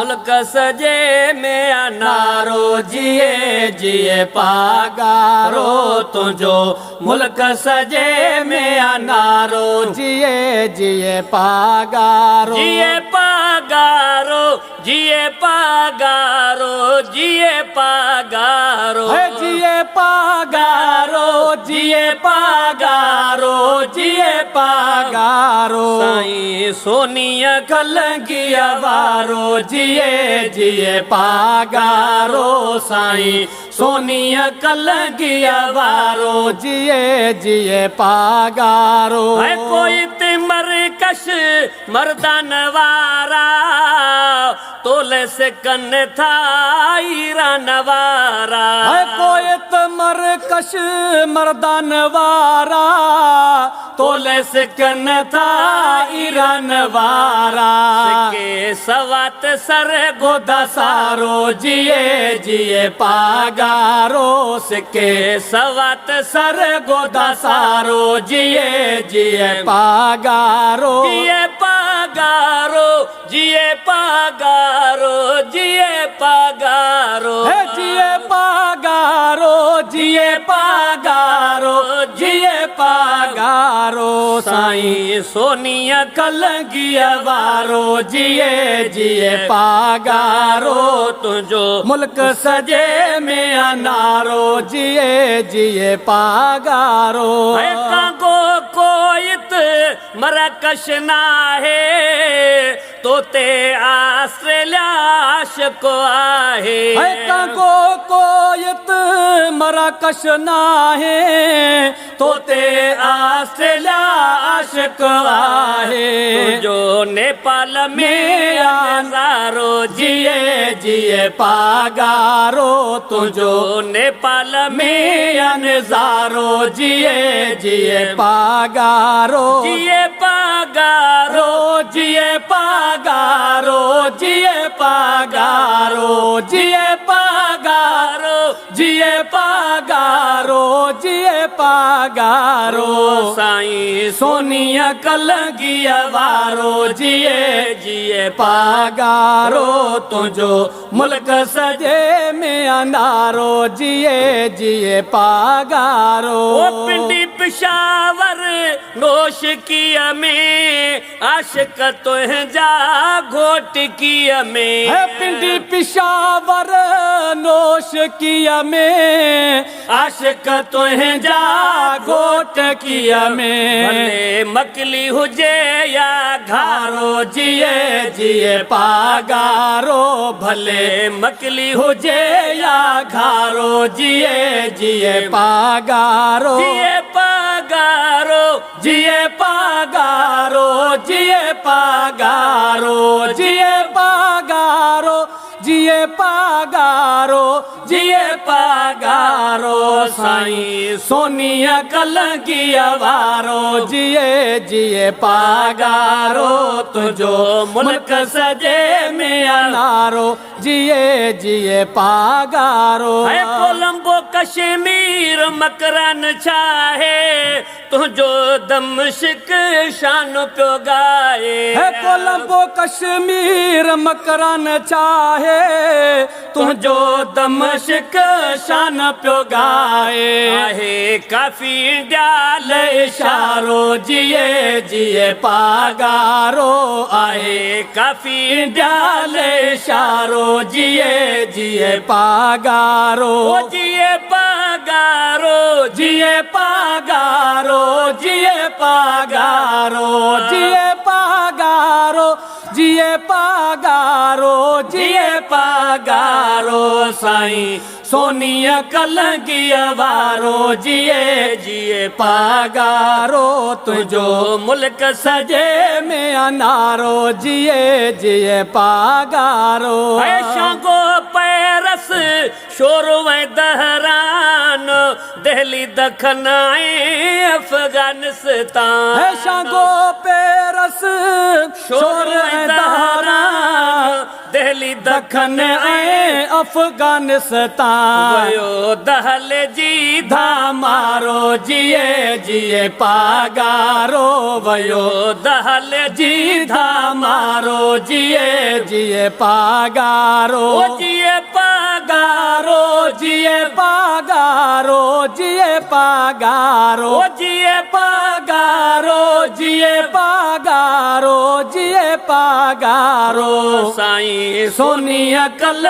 ملڪ سڄي ۾ آ نعرو جيئي جيئي پاڳارو تنهنجو ملڪ سڄي ۾ آ نعرو جيئي جيئي پاڳارو جيئي پاڳارو جيئي پاڳارو جيئي پاڳارو هي جيئي پاڳارو جيئي پاڳارو جيئي پاڳارو سائين سونيء ڪلنگيء وارو جيئي جيئي پاڳارو سائين سونيء ڪلنگيء وارو جيئي جيئي پاڳارو. هي ڪوئي تمرڪش مردان وارا تولي سڪن ٿا ايران وارا. هي ڪوئي تمرڪش مردان وارا تولي سڪن ٿا ايران وارا. سڪي سوات سر گودا سارو جيئي جيئي پاڳارو سڪي سوات سر گودا سارو جيئي جيئي پاڳارو. جيئي پاڳارو جيئي پاڳارو جيئي پاڳارو. هي جيئي پاڳارو جيئي پاڳارو جيئي پاڳارو سائين سائين سونيء ڪلنگيء وارو جيئي جيئي پاڳارو تنهنجو ملڪ سڄي ۾ آ نعرو جيئي جيئي پاڳارو. هي ڪانگو ڪويت مراڪش ناهي توتي آسٽريليا عاشق آهي. هي ڪانگو ڪويت مراڪش ناهي توتي آسٽريليا عاشق آهي. تنهنجو نيپال ۾ آ نظارو جيئي جيئي پاڳارو تنهنجو نيپال ۾ ۾ آ نظارو جيئي جيئي پاڳارو. جيئي پاڳارو جيئي پاڳارو جيئي پاڳارو جيئي پاڳارو جيئي پاڳارو جيئي پاڳارو سائين سونيء ڪلنگيء وارو جيئي جيئي پاڳارو تنهنجو ملڪ سڄي ۾ آ نعرو جيئي جيئي پاڳارو. او پنڊي پشاور نوشڪيء ۾ عاشق تنهنجا گهوٽڪيء ۾. هي پنڊي پشاور نوشڪيء ۾ عاشق تنهنجا گهوٽڪيء ۾. ڀلي مڪلي هجي يا گهارو جيئي جيئي پاڳارو ڀلي مڪلي هجي يا گهارو جيئي جيئي پاڳارو. جيئي پاڳارو جيئي پاڳارو جيئي پاڳارو جيئي پاڳارو جيئي پاڳارو جيئي پاڳارو سائين سونيء ڪلنگيء وارو جيئي جيئي پاڳارو تنهنجو ملڪ سڄي ۾ آ نعرو جيئي جيئي پاڳارو. هي ڪولمبو ڪشمير مڪران ڇاهي تنهنجو دمشق شان پيو ڳائي. هي ڪولمبو ڪشمير مڪران ڇاهي تنهنجو دمشق شان پيو ڳائي. آهي ڪافي انڊيا لئه اشارو جيئي جيئي پاڳارو آهي ڪافي انڊيا لئه اشارو جيئي جيئي پاڳارو. او جيئي پاڳارو جيئي پاڳارو جيئي پاڳارو جيئي پاڳارو جيئي پاڳارو جيئي پاڳارو سائين سونيء ڪلنگيء وارو جيئي جيئي پاڳارو تنهنجو ملڪ سڄي ۾ آ نعرو جيئي جيئي پاڳارو. هي شانگو پيرس شور ۽ دهران دهلي دکن ۽ افغانستان. هي شانگو پيرس شور ۽ دهران دهلي. دهلي دکن ۽ افغانستان ويو دهل جي ڌامارو جيئي جيئي پاڳارو ويو دهل جي ڌامارو جيئي جيئي پاڳارو جيئي پاڳارو جيئي پاڳارو جيئي پاڳارو جيئي پاڳارو جيئي پاڳارو جيئي پاڳارو سائين سوني عقل.